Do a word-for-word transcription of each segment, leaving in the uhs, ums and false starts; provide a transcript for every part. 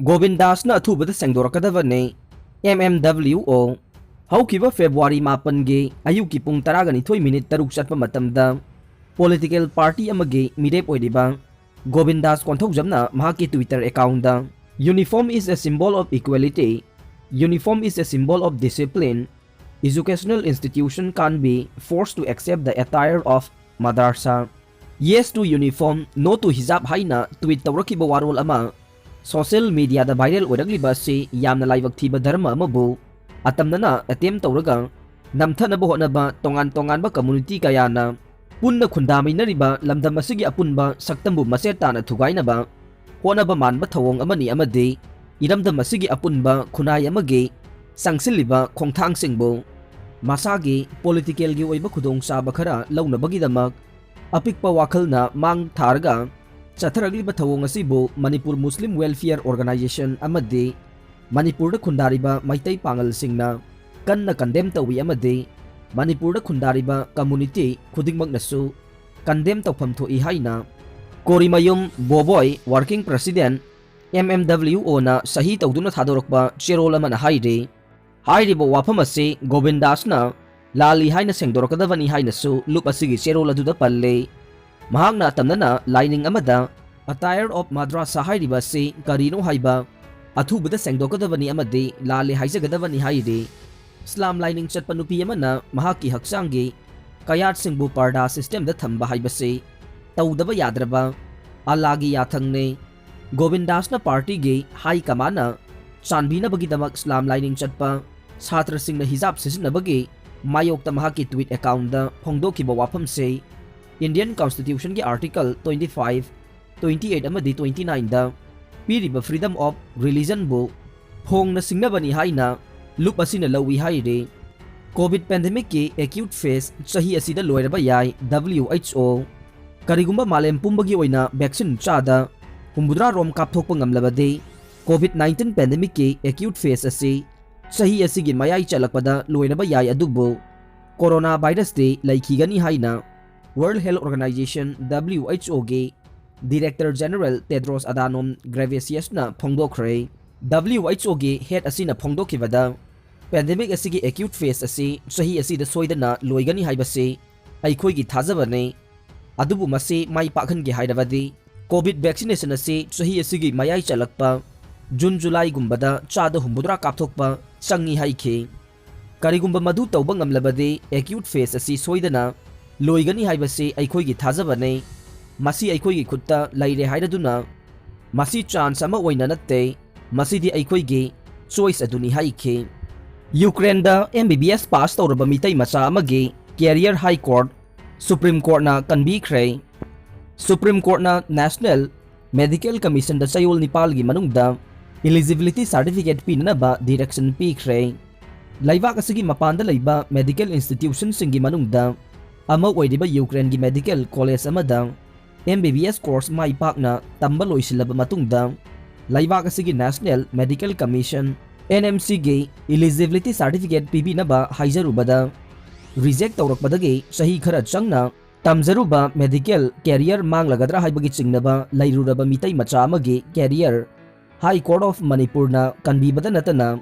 ꯒꯣꯕꯤꯟꯗꯥꯁꯅ ꯑꯊꯨꯕꯗ ꯁꯦꯡꯗꯣꯔꯛꯀꯗꯕꯅꯤ꯫ M M W O꯫ ꯍꯧꯈꯤꯕ February ꯃꯥꯄꯟꯒꯤ ꯑꯌꯨꯛꯀꯤ ꯄꯨꯡ ꯇꯔꯥꯒ ꯅꯤꯊꯣꯏ ꯃꯤꯅꯤꯠ ꯇꯔꯨꯛ ꯆꯠꯄ ꯃꯇꯝꯗ political party ꯑꯃꯒꯤ ꯃꯤꯔꯦꯞ ꯑꯣꯏꯔꯤꯕ ꯒꯣꯕꯤꯟꯗꯥꯁ ꯀꯣꯟꯊꯧꯖꯝꯅ ꯃꯍꯥꯛꯀꯤ Twitter account the, "Uniform is a symbol of equality. Uniform is a symbol of discipline. Educational institution can't be forced to accept the attire of madrasa. Yes to uniform, no to hijab" ꯍꯥꯏꯅ tweet ꯇꯧꯔꯛꯈꯤꯕ ꯋꯥꯔꯣꯜ ꯑꯃ social media ꯗ viral ꯑꯣꯏꯔꯛꯂꯤꯕ ꯑꯁꯤ ꯌꯥꯝꯅ ꯂꯥꯏꯕꯛ ꯊꯤꯕ ꯙꯔꯃ ꯑꯃꯕꯨ ꯑꯇꯝꯅꯅ attempt ꯇꯧꯔꯒ ꯅꯝꯊꯅꯕ ꯍꯣꯠꯅꯕ ꯇꯣꯉꯥꯟ ꯇꯣꯉꯥꯟꯕ community ꯀꯌꯥꯅ ꯄꯨꯟꯅ ꯈꯨꯟꯗꯥꯃꯤꯟꯅꯔꯤꯕ ꯂꯝꯗꯝ ꯑꯁꯤꯒꯤ ꯑꯄꯨꯟꯕ ꯁꯛꯇꯝꯕꯨ ꯃꯆꯦꯠ ꯇꯥꯅ ꯊꯨꯒꯥꯏꯅꯕ ꯍꯣꯠꯅꯕ ꯃꯥꯟꯕ ꯊꯧꯑꯣꯡ ꯑꯃꯅꯤ ꯑꯃꯗꯤ ꯏꯔꯝꯗꯝ ꯑꯁꯤꯒꯤ ꯑꯄꯨꯟꯕ ꯈꯨꯟꯅꯥꯏ ꯑꯃꯒꯤ ꯆꯪꯁꯤꯜꯂꯤꯕ ꯈꯣꯡꯊꯥꯡꯁꯤꯡꯕꯨ ꯃꯁꯥꯒꯤ political ꯒꯤ ꯑꯣꯏꯕ ꯈꯨꯗꯣꯡꯆꯥꯕ ꯈꯔ ꯂꯧꯅꯕꯒꯤꯗꯃꯛ ꯑꯄꯤꯛꯄ ꯋꯥꯈꯜꯅ ꯃꯥꯡ ꯊꯥꯔꯒ ꯆꯠꯊꯔꯛꯂꯤꯕ ꯊꯧꯑꯣꯡ ꯑꯁꯤꯕꯨ ꯃꯅꯤꯄꯨꯔ ꯃꯨꯁꯂꯤꯝ ꯋꯦꯜꯐꯤꯌꯔ ꯑꯣꯔꯒꯅꯥꯏꯖꯦꯁꯟ ꯑꯃꯗꯤ ꯃꯅꯤꯄꯨꯔꯗ ꯈꯨꯟꯗꯥꯔꯤꯕ ꯃꯩꯇꯩ ꯄꯥꯉꯜꯁꯤꯡꯅ ꯀꯟꯅ condemn ꯇꯧꯏ ꯑꯃꯗꯤ ꯃꯅꯤꯄꯨꯔꯗ ꯈꯨꯟꯗꯥꯔꯤꯕ community ꯈꯨꯗꯤꯡꯃꯛꯅꯁꯨ condemn ꯇꯧꯐꯝ ꯊꯣꯛꯏ ꯍꯥꯏꯅ ꯀꯣꯔꯤꯃꯌꯨꯝ ꯕꯣꯕꯣꯏ, working president, M M W O ꯅ ꯁꯍꯤ ꯇꯧꯗꯨꯅ ꯊꯥꯗꯣꯔꯛꯄ ꯆꯦꯔꯣꯜ ꯑꯃꯅ ꯍꯥꯏꯔꯤ꯫ ꯍꯥꯏꯔꯤꯕ ꯋꯥꯐꯝ ꯑꯁꯤ ꯒꯣꯕꯤꯟꯗꯥꯁꯅ ꯂꯥꯜꯂꯤ ꯍꯥꯏꯅ ꯁꯦꯡꯗꯣꯔꯛꯀꯗꯕꯅꯤ ꯍꯥꯏꯅꯁꯨ ꯂꯨꯞ ꯑꯁꯤꯒꯤ ꯆꯦꯔꯣꯜ ꯑꯗꯨꯗ ꯄꯜꯂꯤ꯫ ꯃꯍꯥꯛꯅ ꯑꯇꯝꯅꯅ ꯂꯥꯏꯅꯤꯡ ꯑꯃꯗ attire of madrasa ꯍꯥꯏꯔꯤꯕ ꯑꯁꯤ ꯀꯔꯤꯅꯣ ꯍꯥꯏꯕ ꯑꯊꯨꯕꯗ ꯁꯦꯡꯗꯣꯛꯀꯗꯕꯅꯤ ꯑꯃꯗꯤ ꯂꯥꯜꯂꯤ ꯍꯥꯏꯖꯒꯗꯕꯅꯤ ꯍꯥꯏꯔꯤ꯫ ꯏꯁꯂꯥꯝ ꯂꯥꯏꯅꯤꯡ ꯆꯠꯄ ꯅꯨꯄꯤ ꯑꯃꯅ ꯃꯍꯥꯛꯀꯤ ꯍꯛꯆꯥꯡꯒꯤ ꯀꯌꯥꯠꯁꯤꯡꯕꯨ ꯄꯔꯗꯥ system ꯗ ꯊꯝꯕ ꯍꯥꯏꯕꯁꯤ ꯇꯧꯗꯕ ꯌꯥꯗ꯭ꯔꯕ ꯑꯜꯂꯥꯒꯤ ꯌꯥꯊꯪꯅꯤ꯫ ꯒꯣꯕꯤꯟꯗꯥꯁꯅ party ꯒꯤ high command ꯅ ꯆꯥꯟꯕꯤꯅꯕꯒꯤꯗꯃꯛ ꯏꯁꯂꯥꯝ ꯂꯥꯏꯅꯤꯡ ꯆꯠꯄ ꯁꯥꯇ꯭ꯔꯁꯤꯡꯅ ꯍꯤꯖꯥꯕ ꯁꯤꯖꯤꯟꯅꯕꯒꯤ ꯃꯥꯌꯣꯛꯇ ꯃꯍꯥꯛꯀꯤ Twitter account ꯗ ꯐꯣꯡꯗꯣꯛꯈꯤꯕ ꯋꯥꯐꯝꯁꯤ Indian Constitution ꯒꯤ Article twenty five, twenty eight ꯑꯃꯗꯤ twenty nine ꯗ ꯄꯤꯔꯤꯕ freedom of religion ꯕꯨ ꯐꯣꯡꯅ ꯁꯤꯡꯅꯕꯅꯤ ꯍꯥꯏꯅ ꯂꯨꯞ ꯑꯁꯤꯅ ꯂꯧꯏ ꯍꯥꯏꯔꯤ꯫ COVID pandemic ꯀꯤ acute phase ꯆꯍꯤ ꯑꯁꯤꯗ ꯂꯣꯏꯔꯕ ꯌꯥꯏ꯫ W H O꯫ ꯀꯔꯤꯒꯨꯝꯕ ꯃꯥꯂꯦꯝ ꯄꯨꯝꯕꯒꯤ ꯑꯣꯏꯅ vaccine ꯆꯥꯗ ꯍꯨꯝꯐꯨꯇꯔꯥ ꯔꯣꯝ ꯀꯥꯞꯊꯣꯛꯄ ꯉꯝꯂꯕꯗꯤ, COVID nineteen pandemic ꯀꯤ acute phase ꯑꯁꯤ ꯆꯍꯤ ꯑꯁꯤꯒꯤ ꯃꯌꯥꯏ ꯆꯜꯂꯛꯄꯗ ꯂꯣꯏꯔꯕ ꯌꯥꯏ, ꯑꯗꯨꯕꯨ corona virus ꯇꯤ ꯂꯩꯈꯤꯒꯅꯤ ꯍꯥꯏꯅ World Health Organization, W H O ꯒꯤ Director General Tedros Adhanom Ghebreyesusꯅ ꯐꯣꯡꯗꯣꯛꯈ꯭ꯔꯦ꯫ W H O ꯒꯤ head ꯑꯁꯤꯅ ꯐꯣꯡꯗꯣꯛꯈꯤꯕꯗ, pandemic ꯑꯁꯤꯒꯤ acute phase ꯑꯁꯤ ꯆꯍꯤ ꯑꯁꯤꯗ ꯁꯣꯏꯗꯅ ꯂꯣꯏꯒꯅꯤ ꯍꯥꯏꯕꯁꯤ ꯑꯩꯈꯣꯏꯒꯤ ꯊꯥꯖꯕꯅꯤ꯫ ꯑꯗꯨꯕꯨ ꯃꯁꯤ ꯃꯥꯏ ꯄꯥꯛꯍꯟꯒꯦ ꯍꯥꯏꯔꯕꯗꯤ, COVID vaccination ꯑꯁꯤ ꯆꯍꯤ ꯑꯁꯤꯒꯤ ꯃꯌꯥꯏ ꯆꯜꯂꯛꯄ June Julyꯒꯨꯝꯕꯗ ꯆꯥꯗ ꯍꯨꯝꯐꯨꯇꯔꯥ ꯀꯥꯞꯊꯣꯛꯄ ꯆꯪꯏ ꯍꯥꯏꯈꯤ꯫ ꯀꯔꯤꯒꯨꯝꯕ ꯃꯗꯨ ꯇꯧꯕ ꯉꯝꯂꯕꯗꯤ, acute phase ꯑꯁꯤ ꯁꯣꯏꯗꯅ ꯂꯣꯏꯒꯅꯤ ꯍꯥꯏꯕꯁꯤ ꯑꯩꯈꯣꯏꯒꯤ ꯊꯥꯖꯕꯅꯤ꯫ ꯃꯁꯤ ꯑꯩꯈꯣꯏꯒꯤ ꯈꯨꯠꯇ ꯂꯩꯔꯦ ꯍꯥꯏꯔꯗꯨꯅ, ꯃꯁꯤ chance ꯑꯃ ꯑꯣꯏꯅ ꯅꯠꯇꯦ, ꯃꯁꯤꯗꯤ ꯑꯩꯈꯣꯏꯒꯤ choice ꯑꯗꯨꯅꯤ ꯍꯥꯏꯈꯤ꯫ ꯌꯨꯀ꯭ꯔꯦꯟꯗ M B B S pass ꯇꯧꯔꯕ ꯃꯤꯇꯩ ꯃꯆꯥ ꯑꯃꯒꯤ career High Court, Supreme Courtꯅ ꯀꯟꯕꯤꯈ꯭ꯔꯦ꯫ Supreme Courtꯅ National Medical Commissionꯗ ꯆꯌꯣꯜ ꯅꯤꯄꯥꯜꯒꯤ ꯃꯅꯨꯡꯗ eligibility certificate ꯄꯤꯅꯅꯕ direction ꯄꯤꯈ꯭ꯔꯦ꯫ ꯂꯩꯕꯥꯛ ꯑꯁꯤꯒꯤ ꯃꯄꯥꯟꯗ ꯂꯩꯕ medical institutionꯁꯤꯡꯒꯤ ꯃꯅꯨꯡꯗ ꯑꯃ ꯑꯣꯏꯔꯤꯕ ꯌꯨꯀ꯭ꯔꯦꯟꯒꯤ medical college ꯑꯃꯗ M B B S course ꯃꯥꯏ ꯄꯥꯛꯅ ꯇꯝꯕ ꯂꯣꯏꯁꯤꯜꯂꯕ ꯃꯇꯨꯡꯗ, ꯂꯩꯕꯥꯛ ꯑꯁꯤꯒꯤ National Medical Commission, N M Cꯒꯤ eligibility certificate ꯄꯤꯕꯤꯅꯕ ꯍꯥꯏꯖꯔꯨꯕꯗ, reject ꯇꯧꯔꯛꯄꯗꯒꯤ ꯆꯍꯤ ꯈꯔ ꯆꯪꯅ ꯇꯝꯖꯔꯨꯕ medical career ꯃꯥꯡꯂꯒꯗ꯭ꯔꯥ ꯍꯥꯏꯕꯒꯤ ꯆꯤꯡꯅꯕ ꯂꯩꯔꯨꯔꯕ ꯃꯤꯇꯩ ꯃꯆꯥ ꯑꯃꯒꯤ career High Court of Manipurꯅ ꯀꯟꯕꯤꯕꯗ ꯅꯠꯇꯅ,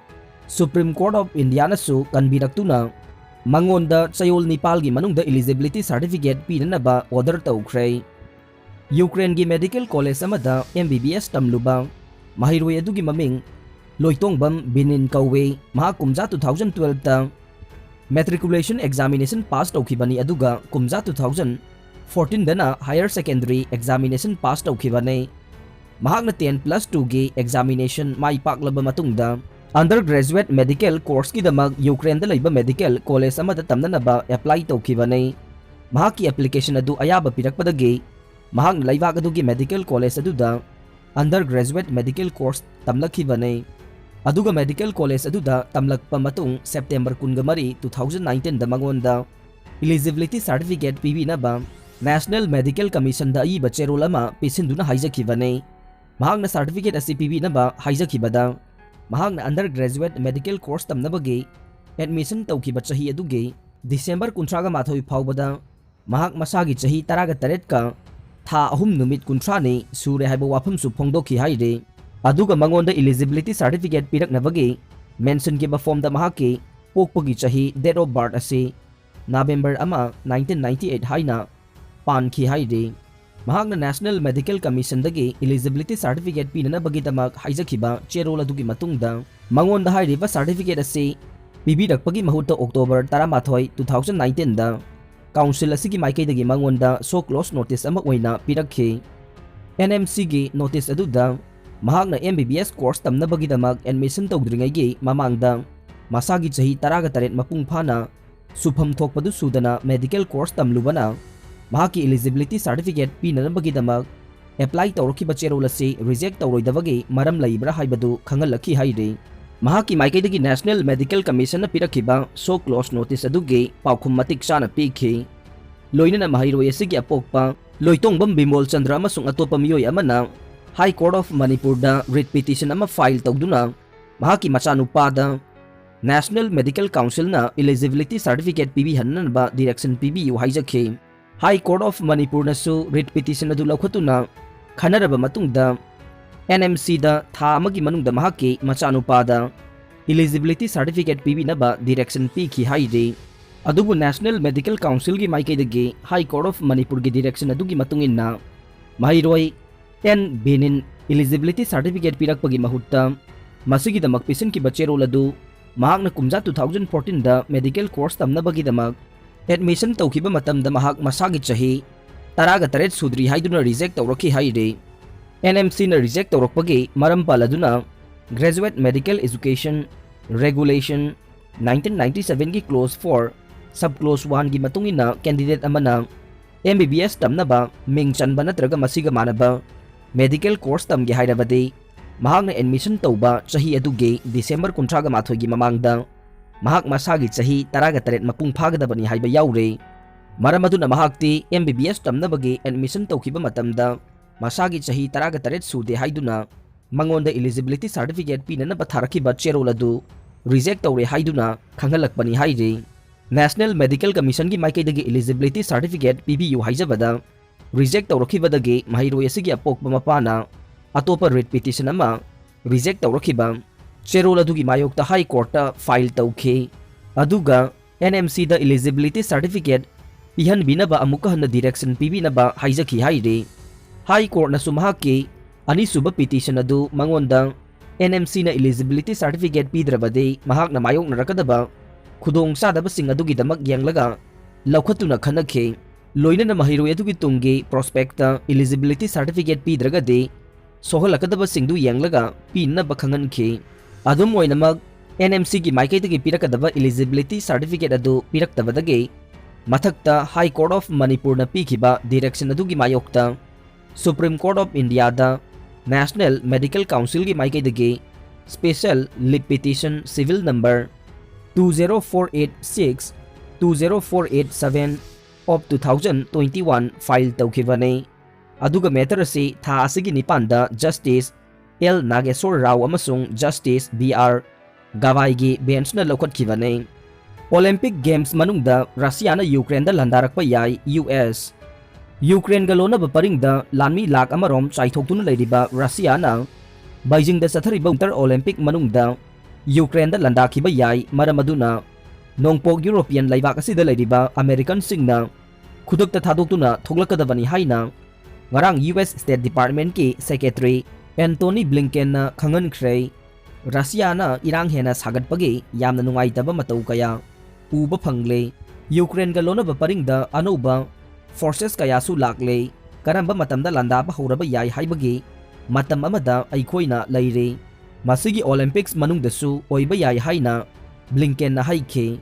Supreme Court of Indiaꯅꯁꯨ ꯀꯟꯕꯤꯔꯛꯇꯨꯅ ꯃꯉꯣꯟꯗ ꯆꯌꯣꯜ ꯅꯤꯄꯥꯜꯒꯤ ꯃꯅꯨꯡꯗ eligibility certificate ꯄꯤꯅꯅꯕ order ꯇꯧꯈ꯭ꯔꯦ꯫ ꯌꯨꯀ꯭ꯔꯦꯟꯒꯤ medical college ꯑꯃꯗ M B B S ꯇꯝꯂꯨꯕ ꯃꯍꯩꯔꯣꯏ ꯑꯗꯨꯒꯤ ꯃꯃꯤꯡ ꯂꯣꯏꯇꯣꯡꯕꯝ ꯕꯤꯅꯤꯟ ꯀꯧꯏ꯫ ꯃꯍꯥꯛ ꯀꯨꯝꯖꯥ two thousand twelveꯇ matriculation examination pass ꯇꯧꯈꯤꯕꯅꯤ, ꯑꯗꯨꯒ ꯀꯨꯝꯖꯥ two thousand fourteenꯗꯅ higher secondary examination pass ꯇꯧꯈꯤꯕꯅꯤ꯫ ꯃꯍꯥꯛꯅ ten plus twoꯒꯤ examination ꯃꯥꯏ ꯄꯥꯛꯂꯕ ꯃꯇꯨꯡꯗ, undergraduate medical courseꯀꯤꯗꯃꯛ ꯌꯨꯀ꯭ꯔꯦꯟꯗ ꯂꯩꯕ medical college ꯑꯃꯗ ꯇꯝꯅꯅꯕ apply ꯇꯧꯈꯤꯕꯅꯤ꯫ ꯃꯍꯥꯛꯀꯤ application ꯑꯗꯨ ꯑꯌꯥꯕ ꯄꯤꯔꯛꯄꯗꯒꯤ, ꯃꯍꯥꯛꯅ ꯂꯩꯕꯥꯛ ꯑꯗꯨꯒꯤ medical college ꯑꯗꯨꯗ undergraduate medical course ꯇꯝꯂꯛꯈꯤꯕꯅꯤ꯫ ꯑꯗꯨꯒ medical college ꯑꯗꯨꯗ ꯇꯝꯂꯛꯄ ꯃꯇꯨꯡ, September ꯀꯨꯟꯒ ꯃꯔꯤ, two thousand nineteenꯗ ꯃꯉꯣꯟꯗ eligibility certificate ꯄꯤꯕꯤꯅꯕ National Medical Commissionꯗ ꯑꯏꯕ ꯆꯦꯔꯣꯜ ꯑꯃ ꯄꯤꯁꯤꯟꯗꯨꯅ ꯍꯥꯏꯖꯈꯤꯕꯅꯤ꯫ ꯃꯍꯥꯛꯅ certificate ꯑꯁꯤ ꯄꯤꯕꯤꯅꯕ ꯍꯥꯏꯖꯈꯤꯕꯗ, ꯃꯍꯥꯛꯅ undergraduate medical course ꯇꯝꯅꯕꯒꯤ admission ꯇꯧꯈꯤꯕ ꯆꯍꯤ ꯑꯗꯨꯒꯤ December ꯀꯨꯟꯊ꯭ꯔꯥꯒ ꯃꯥꯊꯣꯏ ꯐꯥꯎꯕꯗ ꯃꯍꯥꯛ ꯃꯁꯥꯒꯤ ꯆꯍꯤ ꯇꯔꯥꯒ ꯇꯔꯦꯠꯀ ꯊꯥ ꯑꯍꯨꯝ ꯅꯨꯃꯤꯠ ꯀꯨꯟꯊ꯭ꯔꯥꯅꯤ ꯁꯨꯔꯦ ꯍꯥꯏꯕ ꯋꯥꯐꯝꯁꯨ ꯐꯣꯡꯗꯣꯛꯈꯤ ꯍꯥꯏꯔꯤ꯫ ꯑꯗꯨꯒ ꯃꯉꯣꯟꯗ eligibility certificate ꯄꯤꯔꯛꯅꯕꯒꯤ mentionꯈꯤꯕ formꯗ ꯃꯍꯥꯛꯀꯤ ꯄꯣꯛꯄꯒꯤ ꯆꯍꯤ, date of birth ꯑꯁꯤ November ꯑꯃ, nineteen ninety eight ꯍꯥꯏꯅ ꯄꯥꯟꯈꯤ ꯍꯥꯏꯔꯤ꯫ ꯃꯍꯥꯛꯅ National Medical Commissionꯗꯒꯤ eligibility certificate ꯄꯤꯅꯅꯕꯒꯤꯗꯃꯛ ꯍꯥꯏꯖꯈꯤꯕ ꯆꯦꯔꯣꯜ ꯑꯗꯨꯒꯤ ꯃꯇꯨꯡꯗ ꯃꯉꯣꯟꯗ ꯍꯥꯏꯔꯤꯕ certificate ꯑꯁꯤ ꯄꯤꯕꯤꯔꯛꯄꯒꯤ ꯃꯍꯨꯠꯇ October ꯇꯔꯥꯃꯥꯊꯣꯏ, two thousand nineteenꯗ council ꯑꯁꯤꯒꯤ ꯃꯥꯏꯀꯩꯗꯒꯤ ꯃꯉꯣꯟꯗ show cause notice ꯑꯃ ꯑꯣꯏꯅ ꯄꯤꯔꯛꯈꯤ꯫ NMCꯒꯤ notice ꯑꯗꯨꯗ ꯃꯍꯥꯛꯅ MBBS course ꯇꯝꯅꯕꯒꯤꯗꯃꯛ admission ꯇꯧꯗ꯭ꯔꯤꯉꯩꯒꯤ ꯃꯃꯥꯡꯗ ꯃꯁꯥꯒꯤ ꯆꯍꯤ ꯇꯔꯥꯒ ꯇꯔꯦꯠ ꯃꯄꯨꯡ ꯐꯥꯅ ꯁꯨꯐꯝ ꯊꯣꯛꯄꯗꯨ ꯁꯨꯗꯅ medical course ꯇꯝꯂꯨꯕꯅ ꯃꯍꯥꯛꯀꯤ eligibility certificate ꯄꯤꯅꯅꯕꯒꯤꯗꯃꯛ apply ꯇꯧꯔꯛꯈꯤꯕ ꯆꯦꯔꯣꯜ ꯑꯁꯤ reject ꯇꯧꯔꯣꯏꯗꯕꯒꯤ ꯃꯔꯝ ꯂꯩꯕ꯭ꯔꯥ ꯍꯥꯏꯕꯗꯨ ꯈꯪꯍꯜꯂꯛꯈꯤ ꯍꯥꯏꯔꯤ꯫ ꯃꯍꯥꯛꯀꯤ ꯃꯥꯏꯀꯩꯗꯒꯤ National Medical Commissionꯅ ꯄꯤꯔꯛꯈꯤꯕ show cause notice ꯑꯗꯨꯒꯤ ꯄꯥꯎꯈꯨꯝ ꯃꯇꯤꯛ ꯆꯥꯅ ꯄꯤꯈꯤ꯫ ꯂꯣꯏꯅꯅ ꯃꯍꯩꯔꯣꯏ ꯑꯁꯤꯒꯤ ꯑꯄꯣꯛꯄ ꯂꯣꯏꯇꯣꯡꯕꯝ ꯕꯤꯃꯣꯜ ꯆꯟꯗ꯭ꯔ ꯑꯃꯁꯨꯡ ꯑꯇꯣꯞꯄ ꯃꯤꯑꯣꯏ ꯑꯃꯅ High Court of ꯃꯅꯤꯄꯨꯔꯗ writ petition ꯑꯃ file ꯇꯧꯗꯨꯅ ꯃꯍꯥꯛꯀꯤ ꯃꯆꯥꯅꯨꯄꯥꯗ National Medical Councilꯅ eligibility certificate ꯄꯤꯕꯤꯍꯟꯅꯅꯕ direction ꯄꯤꯕꯤꯌꯨ ꯍꯥꯏꯖꯈꯤ꯫ High Court of ꯃꯅꯤꯄꯨꯔꯅꯁꯨ writ petition ꯑꯗꯨ ꯂꯧꯈꯠꯇꯨꯅ ꯈꯟꯅꯔꯕ ꯃꯇꯨꯡꯗ NMCꯗ ꯊꯥ ꯑꯃꯒꯤ ꯃꯅꯨꯡꯗ ꯃꯍꯥꯛꯀꯤ ꯃꯆꯥꯅꯨꯄꯥꯗ eligibility certificate ꯄꯤꯕꯤꯅꯕ direction ꯄꯤꯈꯤ ꯍꯥꯏꯔꯤ꯫ ꯑꯗꯨꯕꯨ National Medical Councilꯒꯤ ꯃꯥꯏꯀꯩꯗꯒꯤ High Court of ꯃꯅꯤꯄꯨꯔꯒꯤ direction ꯑꯗꯨꯒꯤ ꯃꯇꯨꯡ ꯏꯟꯅ ꯃꯍꯩꯔꯣꯏ ꯑꯦꯟ ꯕꯤꯅꯤꯟ eligibility certificate ꯄꯤꯔꯛꯄꯒꯤ ꯃꯍꯨꯠꯇ ꯃꯁꯤꯒꯤꯗꯃꯛ ꯄꯤꯁꯤꯟꯈꯤꯕ ꯆꯦꯔꯣꯜ ꯑꯗꯨ ꯃꯍꯥꯛꯅ ꯀꯨꯝꯖꯥ two thousand fourteenꯗ medical course ꯇꯝꯅꯕꯒꯤꯗꯃꯛ admission ꯇꯧꯈꯤꯕ ꯃꯇꯝꯗ ꯃꯍꯥꯛ ꯃꯁꯥꯒꯤ ꯆꯍꯤ ꯇꯔꯥꯒ ꯇꯔꯦꯠ ꯁꯨꯗ꯭ꯔꯤ ꯍꯥꯏꯗꯨꯅ reject ꯇꯧꯔꯛꯈꯤ ꯍꯥꯏꯔꯤ꯫ NMCꯅ reject ꯇꯧꯔꯛꯄꯒꯤ ꯃꯔꯝ ꯄꯜꯂꯗꯨꯅ Graduate Medical Education Regulation nineteen ninety sevenꯒꯤ clause four, sub clause oneꯒꯤ ꯃꯇꯨꯡ ꯏꯟꯅ candidate ꯑꯃꯅ MBBS ꯇꯝꯅꯕ ꯃꯤꯡ ꯆꯟꯕ ꯅꯠꯇ꯭ꯔꯒ ꯃꯁꯤꯒ ꯃꯥꯟꯅꯕ medical course ꯇꯝꯒꯦ ꯍꯥꯏꯔꯕꯗꯤ ꯃꯍꯥꯛꯅ admission ꯇꯧꯕ ꯆꯍꯤ ꯑꯗꯨꯒꯤ December ꯀꯨꯟꯊ꯭ꯔꯥꯒ ꯃꯥꯊꯣꯏꯒꯤ ꯃꯃꯥꯡꯗ ꯃꯍꯥꯛ ꯃꯁꯥꯒꯤ ꯆꯍꯤ ꯇꯔꯥꯒ ꯇꯔꯦꯠ ꯃꯄꯨꯡ ꯐꯥꯒꯗꯕꯅꯤ ꯍꯥꯏꯕ ꯌꯥꯎꯔꯦ꯫ ꯃꯔꯝ ꯑꯗꯨꯅ ꯃꯍꯥꯛꯇꯤ MBBS ꯇꯝꯅꯕꯒꯤ admission ꯇꯧꯈꯤꯕ ꯃꯇꯝꯗ ꯃꯁꯥꯒꯤ ꯆꯍꯤ ꯇꯔꯥꯒ ꯇꯔꯦꯠ ꯁꯨꯗꯦ ꯍꯥꯏꯗꯨꯅ ꯃꯉꯣꯟꯗ eligibility certificate ꯄꯤꯅꯅꯕ ꯊꯥꯔꯛꯈꯤꯕ ꯆꯦꯔꯣꯜ ꯑꯗꯨ reject ꯇꯧꯔꯦ ꯍꯥꯏꯗꯨꯅ ꯈꯪꯍꯜꯂꯛꯄꯅꯤ ꯍꯥꯏꯔꯤ꯫ National Medical Commissionꯒꯤ ꯃꯥꯏꯀꯩꯗꯒꯤ eligibility certificate ꯄꯤꯕꯤꯌꯨ ꯍꯥꯏꯖꯕꯗ reject ꯇꯧꯔꯛꯈꯤꯕꯗꯒꯤ ꯃꯍꯩꯔꯣꯏ ꯑꯁꯤꯒꯤ ꯑꯄꯣꯛꯄ ꯃꯄꯥꯅ ꯑꯇꯣꯞꯄ writ petition ꯑꯃ reject ꯇꯧꯔꯛꯈꯤꯕ ꯆꯦꯔꯣꯜ ꯑꯗꯨꯒꯤ ꯃꯥꯌꯣꯛꯇ High Courtꯇ file ꯇꯧꯈꯤ꯫ ꯑꯗꯨꯒ NMCꯗ eligibility certificate ꯄꯤꯍꯟꯕꯤꯅꯕ ꯑꯃꯨꯛꯀ ꯍꯟꯅ direction ꯄꯤꯕꯤꯅꯕ ꯍꯥꯏꯖꯈꯤ ꯍꯥꯏꯔꯤ꯫ High Courtꯅꯁꯨ ꯃꯍꯥꯛꯀꯤ ꯑꯅꯤꯁꯨꯕ petition ꯑꯗꯨ ꯃꯉꯣꯟꯗ NMCꯅ eligibility certificate ꯄꯤꯗ꯭ꯔꯕꯗꯤ ꯃꯍꯥꯛꯅ ꯃꯥꯌꯣꯛꯅꯔꯛꯀꯗꯕ ꯈꯨꯗꯣꯡꯆꯥꯗꯕꯁꯤꯡ ꯑꯗꯨꯒꯤꯗꯃꯛ ꯌꯦꯡꯂꯒ ꯂꯧꯈꯠꯇꯨꯅ ꯈꯟꯅꯈꯤ꯫ ꯂꯣꯏꯅꯅ ꯃꯍꯩꯔꯣꯏ ꯑꯗꯨꯒꯤ ꯇꯨꯡꯒꯤ prospectꯇ eligibility certificate ꯄꯤꯗ꯭ꯔꯒꯗꯤ ꯁꯣꯛꯍꯜꯂꯛꯀꯗꯕꯁꯤꯡꯗꯨ ꯌꯦꯡꯂꯒ ꯄꯤꯅꯅꯕ ꯈꯪꯍꯟꯈꯤ꯫ ꯑꯗꯨꯝ ꯑꯣꯏꯅꯃꯛ, NMCꯒꯤ ꯃꯥꯏꯀꯩꯗꯒꯤ ꯄꯤꯔꯛꯀꯗꯕ eligibility certificate ꯑꯗꯨ ꯄꯤꯔꯛꯇꯕꯗꯒꯤ ꯃꯊꯛꯇ High Court of ꯃꯅꯤꯄꯨꯔꯅ ꯄꯤꯈꯤꯕ direction ꯑꯗꯨꯒꯤ ꯃꯥꯌꯣꯛꯇ Supreme Court of Indiaꯗ National Medical Councilꯒꯤ ꯃꯥꯏꯀꯩꯗꯒꯤ special leave petition civil number two zero four eight six two zero four eight seven of two thousand twenty one file ꯇꯧꯈꯤꯕꯅꯤ꯫ ꯑꯗꯨꯒ matter ꯑꯁꯤ ꯊꯥ ꯑꯁꯤꯒꯤ ꯅꯤꯄꯥꯟꯗ Justice L ꯅꯥꯒꯦꯁꯣꯔ ꯔꯥꯎ ꯑꯃꯁꯨꯡ Justice B R ꯒꯋꯥꯏꯒꯤ benchꯅ ꯂꯧꯈꯠꯈꯤꯕꯅꯤ꯫ Olympic Games ꯃꯅꯨꯡꯗ ꯔꯁꯤꯌꯥꯅ ꯌꯨꯀ꯭ꯔꯦꯟꯗ ꯂꯥꯟꯗꯥꯔꯛꯄ ꯌꯥꯏ, ꯌꯨ ꯑꯦꯁ꯫ ꯌꯨꯀ꯭ꯔꯦꯟꯒ ꯂꯣꯟꯅꯕ ꯄꯔꯤꯡꯗ ꯂꯥꯟꯃꯤ ꯂꯥꯈ ꯑꯃꯔꯣꯝ ꯆꯥꯏꯊꯣꯛꯇꯨꯅ ꯂꯩꯔꯤꯕ ꯔꯁꯤꯌꯥꯅ ꯕꯩꯖꯤꯡꯗ ꯆꯠꯊꯔꯤꯕ Winter Olympic ꯃꯅꯨꯡꯗ ꯌꯨꯀ꯭ꯔꯦꯟꯗ ꯂꯥꯟꯗꯥꯈꯤꯕ ꯌꯥꯏ, ꯃꯔꯝ ꯑꯗꯨꯅ ꯅꯣꯡꯄꯣꯛ ꯌꯨꯔꯣꯄꯤꯌꯟ ꯂꯩꯕꯥꯛ ꯑꯁꯤꯗ ꯂꯩꯔꯤꯕ ꯑꯃꯦꯔꯤꯀꯟꯁꯤꯡꯅ ꯈꯨꯗꯛꯇ ꯊꯥꯗꯣꯛꯇꯨꯅ ꯊꯣꯛꯂꯛꯀꯗꯕꯅꯤ ꯍꯥꯏꯅ ꯉꯔꯥꯡ ꯌꯨ ꯑꯦꯁ State Departmentꯀꯤ Secretary Antony Blinkenꯅ ꯈꯪꯍꯟꯈ꯭ꯔꯦ꯫ ꯔꯁꯤꯌꯥꯅ ꯏꯔꯥꯡ ꯍꯦꯟꯅ ꯁꯥꯒꯠꯄꯒꯤ ꯌꯥꯝꯅ ꯅꯨꯡꯉꯥꯏꯇꯕ ꯃꯇꯧ ꯀꯌꯥ ꯎꯕ ꯐꯪꯂꯦ꯫ ꯌꯨꯀ꯭ꯔꯦꯟꯒ ꯂꯣꯟꯅꯕ ꯄꯔꯤꯡꯗ ꯑꯅꯧꯕ forces ꯀꯌꯥꯁꯨ ꯂꯥꯛꯂꯦ꯫ ꯀꯔꯝꯕ ꯃꯇꯝꯗ ꯂꯥꯟꯗꯥꯕ ꯍꯧꯔꯕ ꯌꯥꯏ ꯍꯥꯏꯕꯒꯤ ꯃꯇꯝ ꯑꯃꯗ ꯑꯩꯈꯣꯏꯅ ꯂꯩꯔꯤ꯫ ꯃꯁꯤꯒꯤ Olympics ꯃꯅꯨꯡꯗꯁꯨ ꯑꯣꯏꯕ ꯌꯥꯏ ꯍꯥꯏꯅ ꯕ꯭ꯂꯤꯡꯀꯦꯟꯅ ꯍꯥꯏꯈꯤ꯫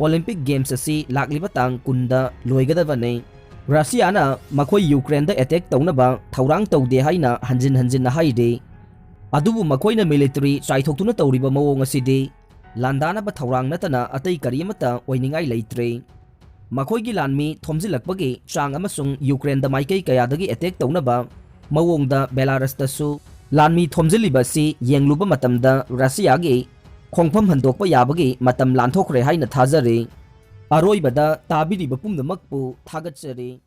Olympic Games ꯑꯁꯤ ꯂꯥꯛꯂꯤꯕ ꯇꯥꯡ ꯀꯨꯟꯗ ꯂꯣꯏꯒꯗꯕꯅꯤ꯫ ꯔꯁꯤꯌꯥꯅ ꯃꯈꯣꯏ ꯌꯨꯀ꯭ꯔꯦꯟꯗ attack ꯇꯧꯅꯕ ꯊꯧꯔꯥꯡ ꯇꯧꯗꯦ ꯍꯥꯏꯅ ꯍꯟꯖꯤꯟ ꯍꯟꯖꯤꯟꯅ ꯍꯥꯏꯔꯤ꯫ ꯑꯗꯨꯕꯨ ꯃꯈꯣꯏꯅ military ꯆꯥꯏꯊꯣꯛꯇꯨꯅ ꯇꯧꯔꯤꯕ ꯃꯑꯣꯡ ꯑꯁꯤꯗꯤ ꯂꯥꯟꯗꯥꯅꯕ ꯊꯧꯔꯥꯡ ꯅꯠꯇꯅ ꯑꯇꯩ ꯀꯔꯤ ꯑꯃꯠꯇ ꯑꯣꯏꯅꯤꯡꯉꯥꯏ ꯂꯩꯇ꯭ꯔꯦ꯫ ꯃꯈꯣꯏꯒꯤ ꯂꯥꯟꯃꯤ ꯊꯣꯝꯖꯤꯜꯂꯛꯄꯒꯤ ꯆꯥꯡ ꯑꯃꯁꯨꯡ ꯌꯨꯀ꯭ꯔꯦꯟꯗ ꯃꯥꯏꯀꯩ ꯀꯌꯥꯗꯒꯤ attack ꯇꯧꯅꯕ ꯃꯑꯣꯡꯗ ꯕꯦꯂꯥꯔꯁꯇꯁꯨ ꯂꯥꯟꯃꯤ ꯊꯣꯝꯖꯤꯜꯂꯤꯕ ꯑꯁꯤ ꯌꯦꯡꯂꯨꯕ ꯃꯇꯝꯗ ꯔꯁꯤꯌꯥꯒꯤ ꯈꯣꯡꯐꯝ ꯍꯟꯗꯣꯛꯄ ꯌꯥꯕꯒꯤ ꯃꯇꯝ ꯂꯥꯟꯊꯣꯛꯈ꯭ꯔꯦ ꯍꯥꯏꯅ ꯊꯥꯖꯔꯤ꯫ ꯑꯔꯣꯏꯕꯗ ꯇꯥꯕꯤꯔꯤꯕ ꯄꯨꯝꯅꯃꯛꯄꯨ ꯊꯥꯒꯠꯆꯔꯤ꯫